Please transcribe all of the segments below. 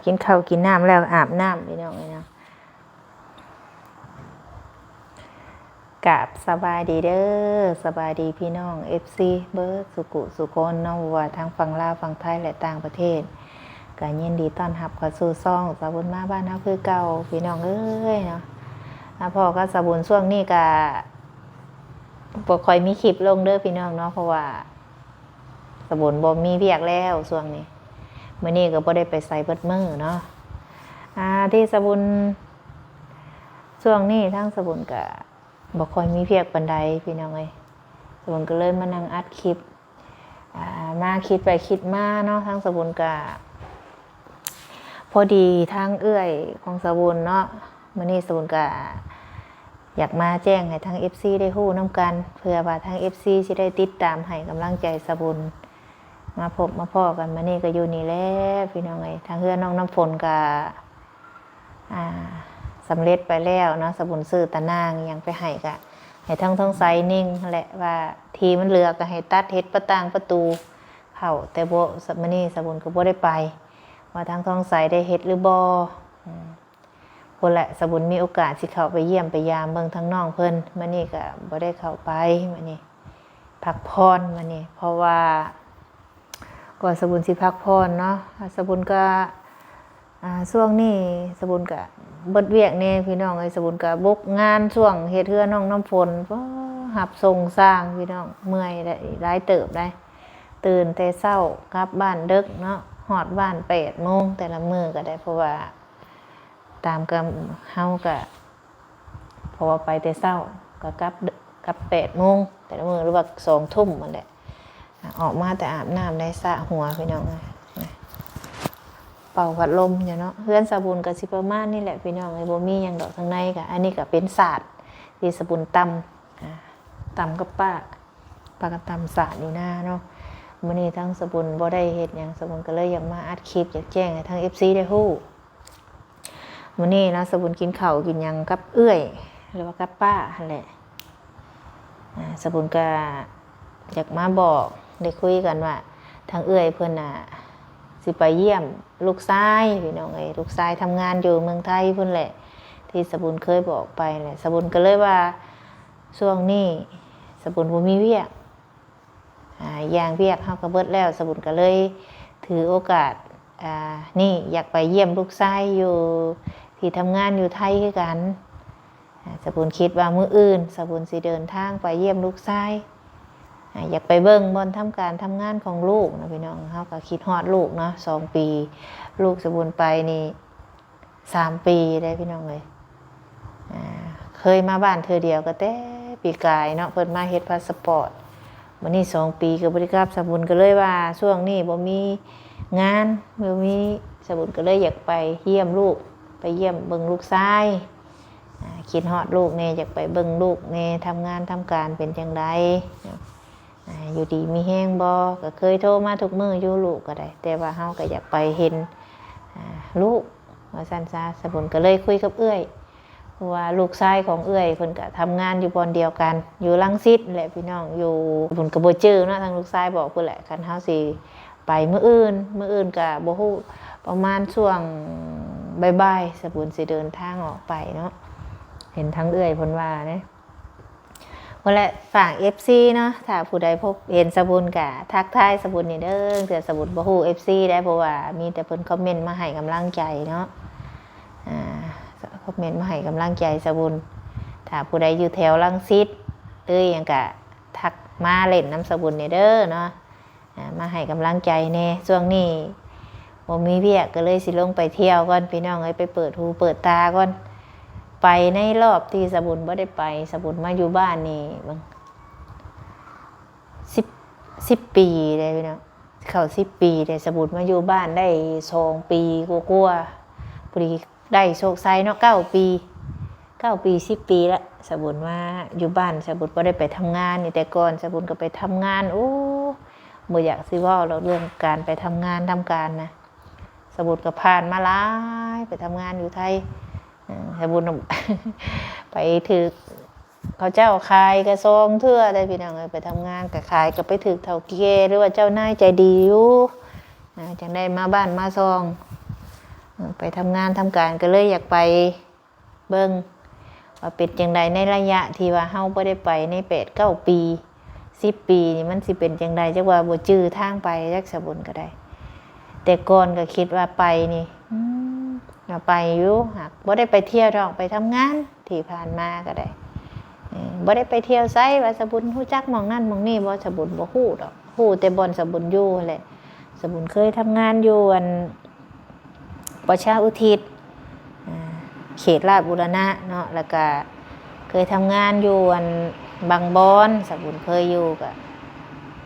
ກິນເຂົ້າກິນນ້ຳແລ້ວອາບນ້ຳ ພີ່ນ້ອງເອີຍເນາະ. ກາບສະບາຍດີເດີ ສະບາຍດີພີ່ນ້ອງເອັຟຊີເບິດສູ່ກຸສູ່ຄົນເນາະ ບໍ່ວ່າທາງຝັ່ງລາວ ຝັ່ງໄທ ແລະ ຕ່າງປະເທດ ກະຍິນດີຕ້ອນຮັບເຂົ້າສູ່ຊ່ອງສາວບຸນມາບ້ານເຮົາຄືເກົ່າ ພີ່ນ້ອງເອີຍເນາະ. ມາພໍ້ກັບສາວບຸນຊ່ວງນີ້ກະບໍ່ຄ່ອຍມີຄລິບລົງເດີພີ່ນ້ອງເນາະ ເພາະວ່າສາວບຸນບໍ່ມີວຽກແລ້ວຊ່ວງນີ້ ມື້ນີ້ກໍບໍ່ໄດ້ໄປໃສເບິດມື້ເນາະ. ອາ ທີ່ສາວບຸນ ຊ່ວງນີ້ທາງສາວບຸນກະ ບໍ່ຄ່ອຍມີວຽກປານໃດພີ່ນ້ອງເອີຍ ສາວບຸນກໍເລີຍມານັ່ງອັດຄລິບ ອາ ມາຄິດໄປຄິດມາເນາະ ທາງສາວບຸນກະ ພໍດີທາງເອື້ອຍຂອງສາວບຸນເນາະ ມື້ນີ້ສາວບຸນກະຢາກມາແຈ້ງໃຫ້ທາງເອັຟຊີໄດ້ຮູ້ນຳກັນ ເພື່ອວ່າທາງເອັຟຊີຊິໄດ້ຕິດຕາມໃຫ້ກຳລັງໃຈສາວບຸນ ມາພົບມາພໍ້ກັນມື້ນີ້ກໍຢູ່ນີ້ແຫຼະພີ່ນ້ອງເອີຍ ທາງເຮືອນນ້ອງນ້ຳຝົນກະ ອ່າ ສຳເລັດໄປແລ້ວເນາະ ສາວບຸນຊື້ຕາໜ່າງຫຍັງໄປໃຫ້ ກະໃຫ້ທາງທອງໃສເນັ່ງຫັ້ນແຫຼະ ວ່າທີ່ມັນເຫຼືອກໍໃຫ້ຕັດເຮັດປະຕ່າງປະຕູເຂົ້າ ແຕ່ບໍ່ ມື້ນີ້ສາວບຸນກໍບໍ່ໄດ້ໄປ ວ່າທາງທອງໃສໄດ້ເຮັດຫຼືບໍ່. ອືມ ພຸ້ນແຫຼະ ສາວບຸນມີໂອກາດຊິເຂົ້າໄປຢ້ຽມໄປຢາມເບິ່ງທາງນ້ອງເພິ່ນ ມື້ນີ້ກໍບໍ່ໄດ້ເຂົ້າໄປ ມື້ນີ້ພັກຜ່ອນ ມື້ນີ້ ເພາະວ່າ ກວ່າສາວບຸນຊິພັກຜ່ອນເນາະ ສາວບຸນກະ ອາ ຊ່ວງນີ້ສາວບຸນກະເບິດວຽກແດ່ພີ່ນ້ອງເອີຍ ສາວບຸນກະບຸກງານຊ່ວງເຮັດເຮືອນນ້ອງນ້ຳຝົນ ປາ ຮັບສົ່ງຊ່າງພີ່ນ້ອງ ເມື່ອຍຫຼາຍເຕີບໄດ໋ ຕື່ນແຕ່ເຊົ້າ ກັບບ້ານເດິກເນາະ ຮອດບ້ານແປດໂມງແຕ່ລະມື້ກໍໄດ້ ເພາະວ່າ ຕາມກັບເຮົາກະ ເພາະວ່າໄປແຕ່ເຊົ້າ ກະກັບ ກັບແປດໂມງແຕ່ລະມື້ ຫຼືວ່າສອງທຸ່ມຫັ້ນແຫຼະ ອອກມາແຕ່ອາບນ້ຳໄດ້ ສະຫົວພີ່ນ້ອງເອີຍ ເປົ່າພັດລົມຢູ່ເນາະ. ເຮືອນສາວບຸນກະຊິປະມານນີ້ແຫຼະພີ່ນ້ອງເອີຍ ບໍ່ມີຫຍັງດອກທາງໃນກະ ອັນນີ້ກະເປັນສາດທີ່ສາວບຸນຕຳ ອາ ຕຳກັບປ້າ ປ້າກະຕຳສາດຢູ່ນາເນາະ. ມື້ນີ້ທາງສາວບຸນບໍ່ໄດ້ເຮັດຫຍັງ ສາວບຸນກະເລີຍຢາກມາອັດຄລິບ ຢາກແຈ້ງໃຫ້ທາງເອັຟຊີໄດ້ຮູ້. ມື້ນີ້ເນາະ ສາວບຸນກິນເຂົ້າກິນຫຍັງກັບເອື້ອຍ ຫຼືວ່າກັບປ້າຫັ້ນແຫຼະ ອາ ສາວບຸນກະຢາກມາບອກ ໄດ້ຄຸຍກັນວ່າ ທາງເອື້ອຍເພິ່ນນະ ຊິໄປຢ້ຽມລູກຊາຍ ພີ່ນ້ອງເອີຍ ລູກຊາຍທຳງານຢູ່ເມືອງໄທພຸ້ນແຫຼະ ທີ່ສາວບຸນເຄີຍບອກໄປແຫຼະ. ສາວບຸນກະເລີຍວ່າ ຊ່ວງນີ້ສາວບຸນບໍ່ມີວຽກ ອາ ຢ່າງວຽກເຮົາກໍເບິດແລ້ວ ສາວບຸນກໍເລີຍຖືໂອກາດ ອາ ນີ້ ຢາກໄປຢ້ຽມລູກຊາຍຢູ່ທີ່ທຳງານຢູ່ໄທຄືກັນ. ອາ ສາວບຸນຄິດວ່າມື້ອື່ນສາວບຸນຊິເດີນທາງໄປຢ້ຽມລູກຊາຍ ອາ ຢາກໄປເບິ່ງບ່ອນທຳການທຳງານຂອງລູກນະພີ່ນ້ອງ. ເຮົາກໍຄິດຮອດລູກເນາະ ສອງປີ ລູກສາວບຸນໄປນີ້ ສາມປີໄດ໋ພີ່ນ້ອງເອີຍ. ອາ ເຄີຍມາບ້ານເທື່ອດຽວກໍແຕ່ປີກາຍເນາະ ເພິ່ນມາເຮັດພາສະປອດ. ບັດນີ້ສອງປີກໍບໍ່ໄດ້ກັບ ສາວບຸນກໍເລີຍວ່າຊ່ວງນີ້ບໍ່ມີງານ ບໍ່ມີ ສາວບຸນກໍເລີຍຢາກໄປຢ້ຽມລູກ ໄປຢ້ຽມເບິ່ງລູກຊາຍ. ອາ ຄິດຮອດລູກແດ່ ຢາກໄປເບິ່ງລູກແດ່ ທຳງານທຳການເປັນຈັ່ງໃດ ອາ ຢູ່ດີມີແຮງບໍ່? ກໍເຄີຍໂທມາທຸກມື້ຢູ່ ລູກກໍໄດ້ ແຕ່ວ່າເຮົາກໍຢາກໄປເຫັນ ອາ ລູກວ່າຊັ້ນຊະ. ສາວບຸນກໍເລີຍຄຸຍກັບເອື້ອຍ ເພາະວ່າລູກຊາຍຂອງເອື້ອຍເພິ່ນກໍທຳງານຢູ່ບ່ອນດຽວກັນ ຢູ່ລັງສິດແຫຼະພີ່ນ້ອງ ຢູ່ ສາວບຸນກໍບໍ່ຈື່ເນາະ ທາງລູກຊາຍບອກພຸ້ນແຫຼະ. ຄັນເຮົາຊິໄປມື້ອື່ນ ມື້ອື່ນກໍບໍ່ຮູ້ ປະມານຊ່ວງບ່າຍໆ ສາວບຸນຊິເດີນທາງອອກໄປເນາະ ເຫັນທາງເອື້ອຍເພິ່ນວ່າເດ້. ພຸ້ນແຫຼະ ຝາກເອັຟຊີເນາະ ຖ້າຜູ້ໃດພົບເຫັນສາວບຸນກະທັກທາຍສາວບຸນນີ້ເດີ. ເທື່ອສາວບຸນບໍ່ຮູ້ເອັຟຊີໄດ໋ ເພາະວ່າມີແຕ່ເພິ່ນຄອມເມັນມາໃຫ້ກຳລັງໃຈເນາະ ອາ ຄອມເມັນມາໃຫ້ກຳລັງໃຈສາວບຸນ. ຖ້າຜູ້ໃດຢູ່ແຖວລັງສິດ ຫຼືຫຍັງກະທັກມາຫຼິ້ນນຳສາວບຸນນີ້ເດີເນາະ. ອາ ມາໃຫ້ກຳລັງໃຈແດ່. ຊ່ວງນີ້ບໍ່ມີວຽກ ກໍເລີຍຊິລົງໄປທ່ຽວກ່ອນພີ່ນ້ອງເອີຍ ໄປເປີດຫູເປີດຕາກ່ອນ. ໄປໃນລອບທີ່ສາວບຸນບໍ່ໄດ້ໄປ ສາວບຸນມາຢູ່ບ້ານນີ້ເບິ່ງ ສິບ ສິບປີໄດ໋ພີ່ນ້ອງ ເຂົ້າສິບປີໄດ໋. ສາວບຸນມາຢູ່ບ້ານໄດ້ສອງປີກວ່າໆ ພໍດີ ໄດ້ໂຊກໄຊເນາະ ເກົ້າປີ ເກົ້າປີ ສິບປີລະ ສາວບຸນມາຢູ່ບ້ານ. ສາວບຸນບໍ່ໄດ້ໄປທຳງານນີ້ ແຕ່ກ່ອນສາວບຸນກໍໄປທຳງານ ໂອ້ ບໍ່ຢາກຊິເວົ້າດອກເລື່ອງການໄປທຳງານທຳການນະ. ສາວບຸນກໍຜ່ານມາຫຼາຍ ໄປທຳງານຢູ່ໄທ ເອີ ສາວບຸນໄປຖືກເຂົາເຈົ້າຂາຍກະສອງເທື່ອໄດ໋ພີ່ນ້ອງເອີຍ. ໄປທຳງານກະຂາຍ ກະໄປຖືກເຖົ້າແກ່ ຫຼືວ່າເຈົ້ານາຍໃຈດີຢູ່ ອາ ຈັ່ງໄດ້ມາບ້ານມາຊ່ອງ. ໄປທຳງານທຳການ ກໍເລີຍຢາກໄປເບິ່ງວ່າເປັນຈັ່ງໃດ ໃນໄລຍະທີ່ວ່າເຮົາບໍ່ໄດ້ໄປໃນແປດເກົ້າປີ ສິບປີນີ້ ມັນຊິເປັນຈັ່ງໃດ. ຈັກວ່າບໍ່ຈື່ທາງໄປ ຈັກສາບຸນກໍໄດ້. ແຕ່ກ່ອນກໍຄິດວ່າໄປນີ້ ອືມ ກໍໄປຢູ່ ຫາກບໍ່ໄດ້ໄປທ່ຽວດອກ ໄປທຳງານ. ທີ່ຜ່ານມາກໍໄດ້ ເອີ ບໍ່ໄດ້ໄປທ່ຽວໃສ ວ່າສາບຸນຮູ້ຈັກໝ່ອງນັ້ນໝ່ອງນີ້ບໍ່? ສາບຸນບໍ່ຮູ້ດອກ ຮູ້ແຕ່ບ່ອນສາບຸນຢູ່ຫັ້ນແຫຼະ. ສາບຸນເຄີຍທຳງານຢູ່ອັນ ປະຊາອຸທິດ ອ່າ ເຂດລາດບູລະນະເນາະ ແລ້ວກະເຄີຍທຳງານຢູ່ອັນບາງບອນ ສາບຸນເຄີຍຢູ່ ກະ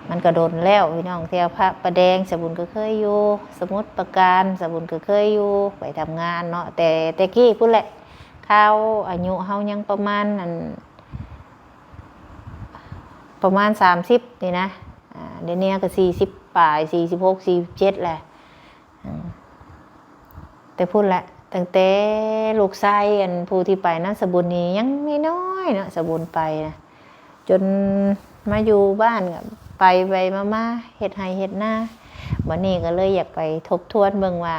ມັນກະດົນແລ້ວພີ່ນ້ອງ. ແຖວພະປະແດງ ສາບຸນກໍເຄີຍຢູ່ ສະໝຸດປາການ ສາບຸນກໍເຄີຍຢູ່ ໄປທຳງານເນາະ ແຕ່ແຕ່ກີ້ພຸ້ນແຫຼະ. ຄາວອາຍຸເຮົາຍັງປະມານ ອັນ ປະມານສາມສິບນີ້ນະ ອ່າ ດຽວນີ້ກໍສີ່ສິບປາຍ ສີ່ສິບຫົກ ສີ່ສິບເຈັດແຫຼະ. ອືມ ແຕ່ພຸ້ນແຫຼະ ຕັ້ງແຕ່ລູກຊາຍ ອັນ ຜູ້ທີ່ໄປນຳສາບຸນນີ້ຍັງນ້ອຍໆເນາະ ສາບຸນໄປນະ ຈົນມາຢູ່ບ້ານກໍໄປໄປມາໆ ເຮັດໄຮ່ເຮັດນາ. ບັດນີ້ກໍເລີຍຢາກໄປທົບທວນເບິ່ງວ່າ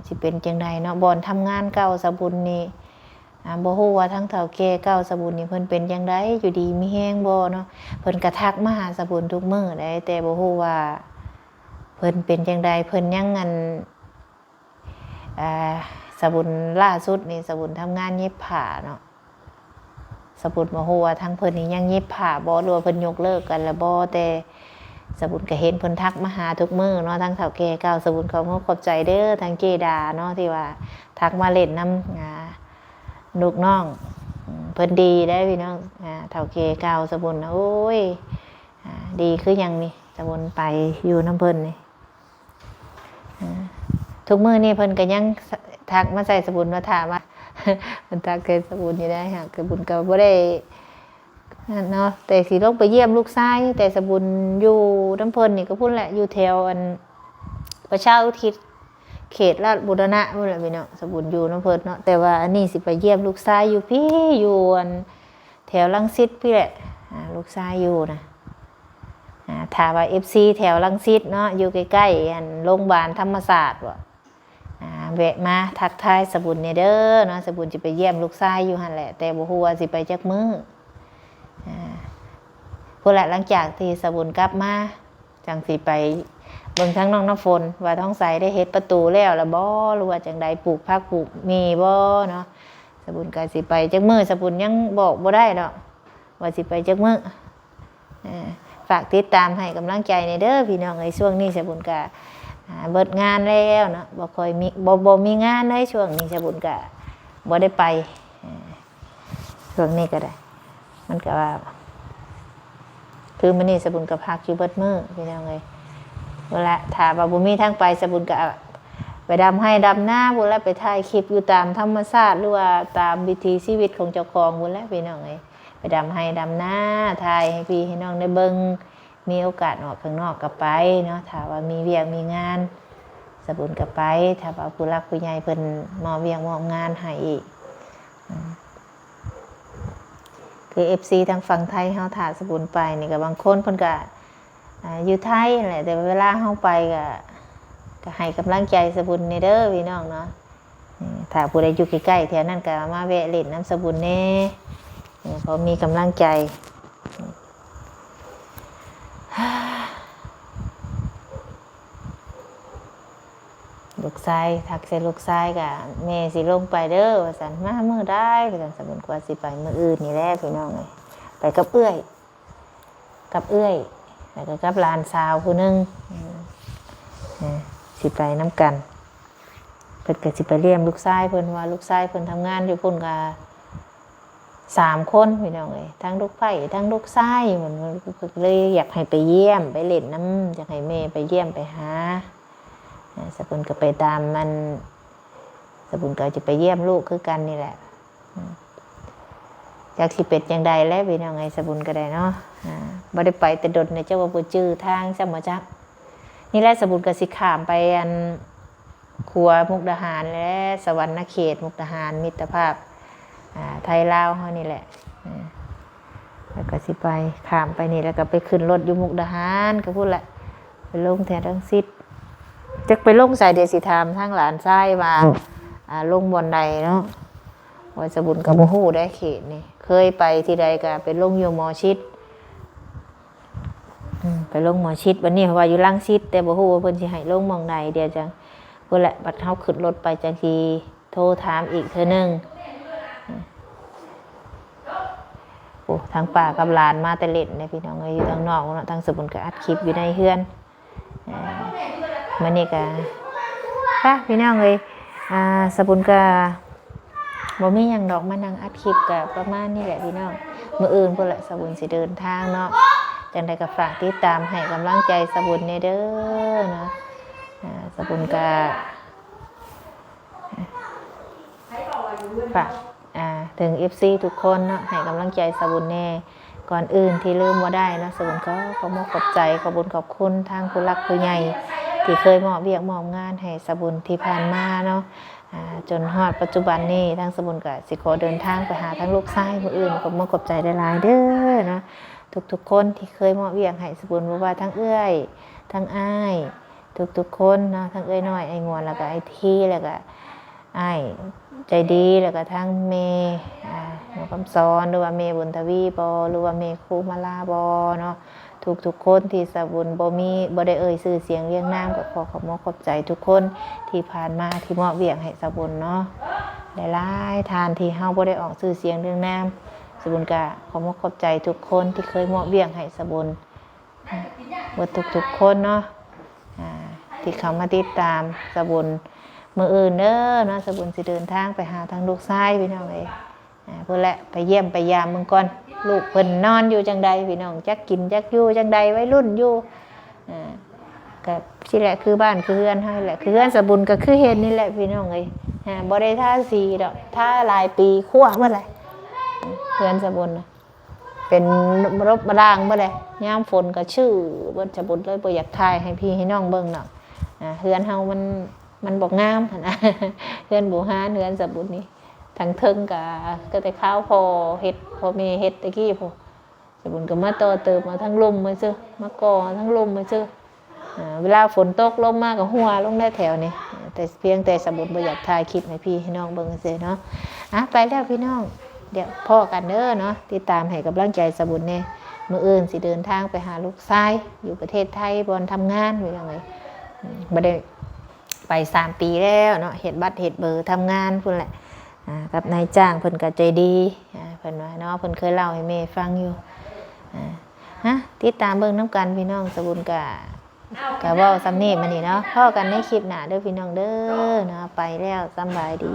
ຊິເປັນຈັ່ງໃດເນາະ ບ່ອນທຳງານເກົ່າສາບຸນນີ້ ອ່າ ບໍ່ຮູ້ວ່າທາງເຖົ້າແກ່ເກົ່າສາບຸນນີ້ເພິ່ນເປັນຈັ່ງໃດ ຢູ່ດີມີແຮງບໍ່ເນາະ. ເພິ່ນກະທັກມາຫາສາບຸນທຸກມື້ໃດ໋ ແຕ່ບໍ່ຮູ້ວ່າເພິ່ນເປັນຈັ່ງໃດ ເພິ່ນຍັງ ອັນ ອ່າ ສາບຸນ ລ່າສຸດນີ້ ສາບຸນທຳງານເຢັບຜ້າເນາະ. ສາບຸນບໍ່ຮູ້ວ່າທາງເພິ່ນນີ້ຍັງເຢັບຜ້າບໍ່ ຫຼືວ່າເພິ່ນຍົກເລີກກັນແລ້ວບໍ່ ແຕ່ສາບຸນກໍເຫັນເພິ່ນທັກມາຫາທຸກມື້ເນາະ ທາງເຖົ້າແກ່ເກົ່າ. ສາບຸນຂໍຂອບໃຈເດີ ທາງເຈດາເນາະ ທີ່ວ່າທັກມາຫຼິ້ນນຳ ອ່າ ລູກນ້ອງ ເພິ່ນດີໄດ໋ພີ່ນ້ອງ. ອ່າ ເຖົ້າແກ່ເກົ່າສາບຸນ ໂອ້ຍ ອ່າ ດີຄືຫຍັງນີ້ ສາບຸນໄປຢູ່ນຳເພິ່ນນີ້. ອ່າ ທຸກມື້ນີ້ເພິ່ນກໍຍັງ ສ- ທັກມາໃສ່ສາບຸນວ່າ ຖ້າວ່າ ເພິ່ນທັກໃສ່ສາບຸນຢູ່ໄດ໋ ຫາກສາບຸນກໍບໍ່ໄດ້ນັ້ນເນາະ ແຕ່ຊິລົງໄປຢ້ຽມລູກຊາຍ. ແຕ່ສາບຸນຢູ່ນຳເພິ່ນນີ້ກໍພຸ້ນແຫຼະ ຢູ່ແຖວອັນ ປະຊາອຸທິດ ເຂດລາດບູລະນະພຸ້ນແຫຼະພີ່ນ້ອງ ສາບຸນຢູ່ນຳເພິ່ນເນາະ. ແຕ່ວ່າອັນນີ້ຊິໄປຢ້ຽມລູກຊາຍຢູ່ພີ້ ຢູ່ອັນ ແຖວລັງສິດພີ້ແຫຼະ ອ່າ ລູກຊາຍຢູ່ນະ. ອ່າ ຖ້າວ່າເອັຟຊີແຖວລັງສິດເນາະ ຢູ່ໃກ້ໆ ອັນ ໂຮງບານທຳມະຊາດບໍ ອ່າ ແວະມາທັກທາຍສາບຸນແດ່ເດີເນາະ. ສາບຸນຊິໄປຢ້ຽມລູກຊາຍຢູ່ຫັ້ນແຫຼະ ແຕ່ບໍ່ຮູ້ວ່າຊິໄປຈັກມື້. ອ່າ ພຸ້ນແຫຼະ ຫຼັງຈາກທີ່ສາບຸນກັບມາ ຈັ່ງຊິໄປເບິ່ງທາງນ້ອງນ້ຳຝົນ ວ່າທ້ອງໃສໄດ້ເຮັດປະຕູແລ້ວລະບໍ່ ຫຼືວ່າຈັ່ງໃດ ປູກຜັກປູກໝີ່ບໍ່ເນາະ. ສາບຸນກໍຊິໄປຈັກມື້ ສາບຸນຍັງບອກບໍ່ໄດ້ດອກ ວ່າຊິໄປຈັກມື້. ເອີ ຝາກຕິດຕາມໃຫ້ກຳລັງໃຈແດ່ເດີພີ່ນ້ອງເອີຍ. ຊ່ວງນີ້ສາບຸນກະ ອ່າ ເບິດງານແລ້ວເນາະ ບໍ່ຄ່ອຍມີ ບໍ່ ບໍ່ມີງານເລີຍ ຊ່ວງນີ້ສາບຸນກະບໍ່ໄດ້ໄປ. ເອີ ຊ່ວງນີ້ກໍໄດ້ ມັນກໍວ່າ ຄືມື້ນີ້ສາບຸນກໍພັກຢູ່ເບິດມື້ພີ່ນ້ອງເອີຍ. ພຸ້ນລະ ຖ້າວ່າບໍ່ມີທາງໄປ ສາບຸນກໍໄປດຳໄຮ່ດຳນາພຸ້ນລະ ໄປຖ່າຍຄລິບຢູ່ຕາມທຳມະຊາດ ຫຼືວ່າຕາມວິຖີຊີວິດຂອງເຈົ້າຂອງພຸ້ນແຫຼະພີ່ນ້ອງເອີຍ. ໄປດຳໄຮ່ດຳນາ ຖ່າຍໃຫ້ພີ່ໃຫ້ນ້ອງໄດ້ເບິ່ງ. ມີໂອກາດອອກຂ້າງນອກກໍໄປເນາະ ຖ້າວ່າມີວຽກມີງານ ສາບຸນກໍໄປ. ຖ້າວ່າຜູ້ຫຼັກຜູ້ໃຫຍ່ເພິ່ນມອບວຽກມອບງານໃຫ້ອີກ ອືມ ຄືເອັຟຊີທາງຝັ່ງໄທເຮົາ ຖ້າສາບຸນໄປນີ້ກໍບາງຄົນເພິ່ນກໍ ອ່າ ຢູ່ໄທຫັ້ນແຫຼະ ແຕ່ເວລາເຮົາໄປກໍ ກໍໃຫ້ກຳລັງໃຈສາບຸນແດ່ເດີພີ່ນ້ອງເນາະ. ນີ້ ຖ້າຜູ້ໃດຢູ່ໃກ້ໆແຖວນັ້ນກໍມາແວະຫຼິ້ນນຳສາບຸນແດ່ ນີ້ ພໍມີກຳລັງໃຈ. ລູກຊາຍ ທັກໃສ່ລູກຊາຍກໍ ແມ່ຊິລົງໄປເດີວ່າຊັ້ນ ມາມື້ໃດວ່າຊັ້ນ. ສາບຸນກວ່າຊິໄປມື້ອື່ນນີ້ແຫຼະພີ່ນ້ອງເອີຍ ໄປກັບເອື້ອຍ ກັບເອື້ອຍ ແລ້ວກໍກັບຫຼານສາວຜູ້ໜຶ່ງ ເອີ ຊິໄປນຳກັນ. ເພິ່ນກໍຊິໄປຢ້ຽມລູກຊາຍເພິ່ນ ວ່າລູກຊາຍເພິ່ນທຳງານຢູ່ພຸ້ນກໍສາມຄົນພີ່ນ້ອງເອີຍ ທັງລູກໃພ້ທັງລູກຊາຍ. ເພິ່ນ ເພິ່ນກໍເລີຍຢາກໃຫ້ໄປຢ້ຽມໄປຫຼິ້ນນຳ ຢາກໃຫ້ແມ່ໄປຢ້ຽມໄປຫາ. ສາບຸນກໍໄປຕາມ ອັນ ສາບຸນກໍຈະໄປຢ້ຽມລູກຄືກັນນີ້ແຫຼະ. ອືມ ຈັກຊິເປັນຈັ່ງໃດແຫຼະພີ່ນ້ອງເອີຍ ສາບຸນກໍໄດ້ເນາະ ອ່າ ບໍ່ໄດ້ໄປແຕ່ດົນແລ້ວ ຈັກວ່າບໍ່ຈື່ທາງຊ້ຳບໍ່ຈັກ. ນີ້ແຫຼະ ສາບຸນກໍຊິຂ້າມໄປ ອັນ ຂົວມຸກດາຫານ ແລະ ສະຫວັນນະເຂດ ມຸກດາຫານ ມິດຕະພາບ ອ່າ ໄທລາວເຮົານີ້ແຫຼະ ອ່າ ແລ້ວກໍຊິໄປ ຂ້າມໄປນີ້ ແລ້ວກໍໄປຂຶ້ນລົດຢູ່ມຸກດາຫານ ກໍພຸ້ນແຫຼະ ໄປລົງແຖວລັງສິດ. ຈັກໄປລົງໃສ ດຽວຊິຖາມທາງຫຼານຊາຍວ່າ ອ່າ ລົງບ່ອນໃດເນາະ ວ່າສະບຸນກໍບໍ່ຮູ້ໄດ໋ເຂດນີ້ ເຄີຍໄປທີ່ໃດກໍໄປລົງຢູ່ໝໍຊິດ ອືມ ໄປລົງໝໍຊິດ ບັດນີ້ເພາະວ່າຢູ່ລັງສິດ ແຕ່ບໍ່ຮູ້ວ່າເພິ່ນຊິໃຫ້ລົງໝ່ອງໃດ ດຽວຈັ່ງ ພຸ້ນແຫຼະ ບັດເຮົາຂຶ້ນລົດໄປຈັ່ງຊິໂທຖາມອີກເທື່ອໜຶ່ງ. ໂອ້ ທັງປ້າກັບຫຼານມາແຕ່ຫຼິ້ນເດ້ພີ່ນ້ອງເອີຍ ຢູ່ທາງນອກເນາະ ທາງສະບຸນກໍອັດຄລິບຢູ່ໃນເຮືອນ. ເອີ ມື້ນີ້ກໍ ໄປພີ່ນ້ອງເອີຍ ອ່າ ສະບຸນກໍບໍ່ມີຫຍັງດອກ ມານັ່ງອັດຄລິບກໍປະມານນີ້ແຫຼະພີ່ນ້ອງ. ມື້ອື່ນພຸ້ນແຫຼະ ສະບຸນຊິເດີນທາງເນາະ ຈັ່ງໃດກໍຝາກຕິດຕາມໃຫ້ກຳລັງໃຈສະບຸນແດ່ເດີເນາະ. ອ່າ ສະບຸນກໍ ຝາກ ອ່າ ເຖິງເອັຟຊີທຸກຄົນເນາະ ໃຫ້ກຳລັງໃຈສະບຸນແດ່. ກ່ອນອື່ນທີ່ລືມບໍ່ໄດ້ເນາະ ສະບຸນກໍຂໍຂອບໃຈ ຂອບບຸນຂອບຄຸນທາງຜູ້ຫຼັກຜູ້ໃຫຍ່ ທີ່ເຄີຍມອບວຽກມອບງານໃຫ້ສະບຸນທີ່ຜ່ານມາເນາະ. ອ່າ ຈົນຮອດປັດຈຸບັນນີ້ ທາງສະບຸນກໍຊິຂໍເດີນທາງໄປຫາທາງລູກຊາຍມື້ອື່ນ ຂອບມຸກຂອບໃຈຫຼາຍໆເດີເນາະ ທຸກໆຄົນທີ່ເຄີຍມອບວຽກໃຫ້ສະບຸນ ບໍ່ວ່າທັງເອື້ອຍ ທັງອ້າຍ ທຸກໆຄົນເນາະ ທັງເອື້ອຍນ້ອຍ ອ້າຍງວນ ແລ້ວກໍອ້າຍທີ ແລ້ວກໍອ້າຍໃຈດີ ແລ້ວກໍທັງແມ່ ອ່າ ນ້ອງຄຳສອນ ຫຼືວ່າແມ່ບຸນທະວີບໍ ຫຼືວ່າແມ່ຄູມາລາບໍເນາະ. ທຸກໆຄົນທີ່ສະບຸນບໍ່ມີ ບໍ່ໄດ້ເອີ່ຍຊື່ສຽງລຽງນາມ ກໍຂໍຂອບມຸກຂອບໃຈທຸກຄົນທີ່ຜ່ານມາ ທີ່ມອບວຽກໃຫ້ສະບຸນເນາະ ຫຼາຍໆທ່ານທີ່ເຮົາບໍ່ໄດ້ອອກຊື່ສຽງລຽງນາມ ສະບຸນກໍຂອບມຸກຂອບໃຈທຸກຄົນທີ່ເຄີຍມອບວຽກໃຫ້ສະບຸນ ເບິດທຸກໆຄົນເນາະ ອ່າ ທີ່ເຂົ້າມາຕິດຕາມສະບຸນ. ມື້ອື່ນເດີເນາະ ສະບຸນຊິເດີນທາງໄປຫາທາງລູກຊາຍພີ່ນ້ອງເອີຍ. ອ່າ ພຸ້ນແຫຼະ ໄປຢ້ຽມໄປຢາມເບິ່ງກ່ອນ ລູກເພິ່ນນອນຢູ່ຈັ່ງໃດພີ່ນ້ອງ ຈັກກິນຈັກຢູ່ຈັ່ງໃດ ໄວລຸ້ນຢູ່. ອ່າ ກໍຊີ້ແຫຼະ ຄືບ້ານຄືເຮືອນເຮົາແຫຼະ ຄືເຮືອນສະບຸນກໍຄືເຫັນນີ້ແຫຼະພີ່ນ້ອງເອີຍ. ອ່າ ບໍ່ໄດ້ທາສີດອກ ທາຫຼາຍປີ ຂົ້ວໝົດແຫຼະ ເຮືອນສະບຸນນະ ເປັນລົບບາດາງໝົດແຫຼະ. ຍາມຝົນກໍຊືດເບິດ ສະບຸນເລີຍບໍ່ຢາກຖ່າຍໃຫ້ພີ່ໃຫ້ນ້ອງເບິ່ງດອກ. ອ່າ ເຮືອນເຮົາມັນ ມັນບໍ່ງາມຫັ້ນນະ ເຮືອນບູຮານ ເຮືອນສະບຸນນີ້. ທາງເທິງກະ ກໍແຕ່ຄາວພໍ່ເຮັດ ພໍ່ແມ່ເຮັດແຕ່ກີ້ພຸ້ນ ສະບຸນກໍມາຕໍ່ເຕີມເອົາທາງລຸ່ມມາຊື່ ມາກໍ່ເອົາທາງລຸ່ມມາຊື່. ອ່າ ເວລາຝົນຕົກລົງມາກໍຮົ່ວລົງແດ່ແຖວນີ້ ແຕ່ພຽງແຕ່ສະບຸນບໍ່ຢາກຖ່າຍຄລິບໃຫ້ພີ່ໃຫ້ນ້ອງເບິ່ງຊື່ເນາະ. ອ່ະ ໄປແລ້ວພີ່ນ້ອງ ດຽວພໍ້ກັນເດີເນາະ ຕິດຕາມໃຫ້ກຳລັງໃຈສະບຸນແດ່. ມື້ອື່ນຊິເດີນທາງໄປຫາລູກຊາຍຢູ່ປະເທດໄທ ບ່ອນທຳງານ ພີ່ນ້ອງເອີຍ. ອືມ ບໍ່ໄດ້ ໄປສາມປີແລ້ວເນາະ ເຮັດບັດເຮັດເບີ ທຳງານພຸ້ນແຫຼະ. ອ່າ ກັບນາຍຈ້າງເພິ່ນກໍໃຈດີ ອ່າ ເພິ່ນວ່າເນາະ ເພິ່ນເຄີຍເລົ່າໃຫ້ແມ່ຟັງຢູ່. ອ່າ ຮະ ຕິດຕາມເບິ່ງນຳກັນພີ່ນ້ອງ. ສະບຸນກະ ກະເວົ້າສ່ຳນີ້ມື້ນີ້ເນາະ ພໍ້ກັນໃນຄລິບໜ້າເດີພີ່ນ້ອງເດີເນາະ. ໄປແລ້ວ ສຳບາຍດີ.